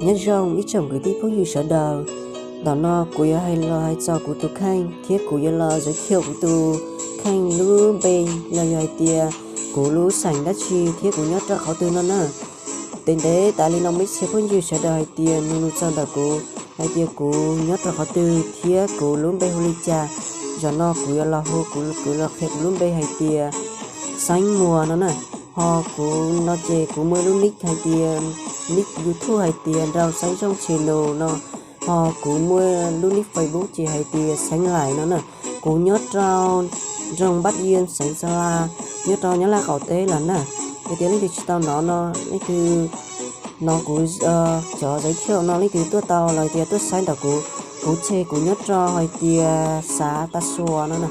Nyob zoo ib tsoom kwv tij phooj ywg sawv daws, ntawm no kuv yuav hais los hais txog kuv tus kheej thiab kuv yuav los giới thiệu kuv tus kheej lub npe los yog hais tias kuv lub xeem dab tsi thiab kuv nyob rau qhov twg no na. Ntev ntev tas li no muaj ib txhia phooj ywg sawv daws hais tias nug nug txog ntawm kuv hais tias kuv nyob rau qhov twg thiab kuv lub npe hu li cas. Zaum no kuv yuav los hu kuv, kuv los qhia kuv lub npe hais tias Xeeb Muas no na. Ho kuv no ces kuv muaj lub nick hais tias, nick YouTube hais tias Nraug Xeeb Zoo Channel no. Ho kuv muaj lub nick Facebook ces hais tias Xeeb Laim no na. Kuv nyob rau nroog Npab Yia xeev Xa La, nyob rau Nyab Laj qaum teb lawm na. Yog tias leej twg tsis tau hnov no, leej twg hnov kuv cov giới thiệu no leej twg tuaj tau los tias tuaj saib ntawm kuv. Kuv ces kuv nyob rau hais tias xav Tag Xuas no na,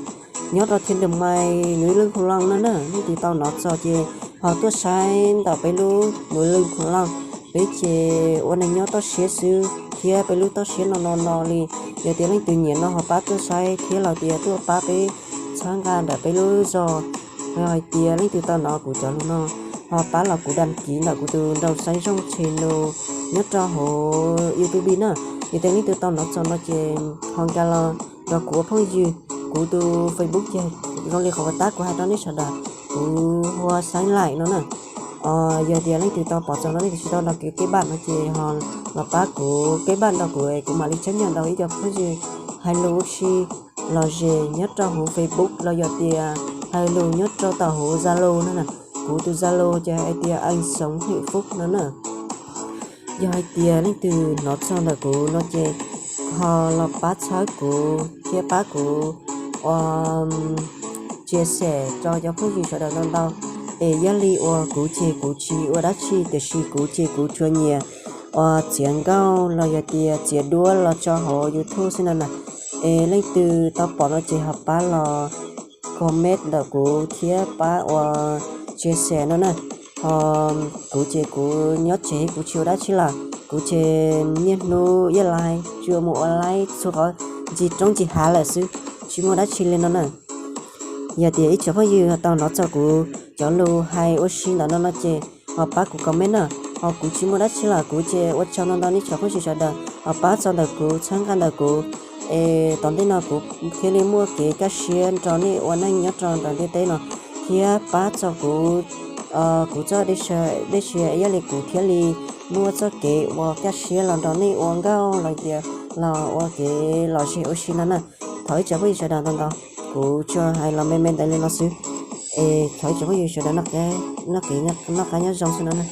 nyob rau Thiên Đường Mây, núi Lưng Khủng Long no na. Leej twg tau hnov txog ces ho tuaj saib ntawm peb lub núi Lưng Khủng Long. Peb ces ua neeg nyob toj siab xwb thiab peb lub toj siab no no no li. Yog tias leej twg nyiam no ho pab tuaj saib thiab los tias tuaj pab peb txhawb nqa ntawm peb lub zos. Yog hais tias leej twg tau hnov kuv cov lus no ho pab los kuv đăng ký ntawm kuv tus Nraug Xeeb Zoo Channel nyob rau hauv YouTube na. Yog tias leej twg tau hnov txog no ces ho nkag los nrog kuv ua phooj ywg. Kuv tus Facebook ces zoo li qhov uas tab kuv hais rau nej sawv daws, kuv hu ua Xeeb Laim no na. Yog tias leej twg tau pom txog no, leej twg tsis tau đăng ký kết bạn no ces ho los pab kuv kết bạn nrog kuv, kuv mam li chấp nhận nrog ib co phooj ywg hais lus ua si lom zem nyob rau hauv Facebook los yog tias hais lus nyob rau tom hauv Zalo no na. Kuv tus Zalo ces hais tias Anh Sống Hạnh Phúc no na. Yog hais tias leej twg hnov txog ntawm kuv no ces ho los pab txhawb kuv thiab pab kuv ua chia sẻ rau cov phooj ywg sawv daws ntau ntau. Es yog li uas kuv ces kuv tsis ua dab tsi tiam sis kuv ces kuv tsuas nyiam ua txiav nkauj los yog tias txiav duab los tso hauv YouTube xwb no na. Es leej twg tau pom no ces ho pab los comment ntawm kuv thiab pab ua chia sẻ no na. Ho kuv ces kuv nyob tsev kuv tsis ua dab tsi lawm, kuv ces niaj hnub ib leeg tsuas mus ua laib txhua qhov ncig roob ncig hav lawm xwb, tsis muaj dab tsi li no na. Yog tias ib tsoom phooj ywg ho tau hnov txog kuv cov lus hais ua si ntawm no no ces ho pab kuv comment na. Ho kuv tsis muaj dab tsi lawm, kuv ces ua tsaug ntau ntau nej tsoom phooj ywg sawv daws ho pab txog ntawm kuv, txhawb nqa ntawm kuv. Es tom ntej no kuv thiaj li muaj kev kaj siab nrog nej ua neej nyob rau nram ntiaj teb no, thiab pab txog kuv, kuv txoj dej siab, yog li kuv thiaj li muaj txoj kev ua kaj siab los nrog nej ua nkauj los tias los ua kev lom zem ua si no na. Thov ib tsoom phooj ywg sawv daws ntau ntau, kuv tsuas hais los me me ntawd li no xwb. Es thov ib tsoom phooj ywg sawv daws noj qab nyob zoo xwb no na.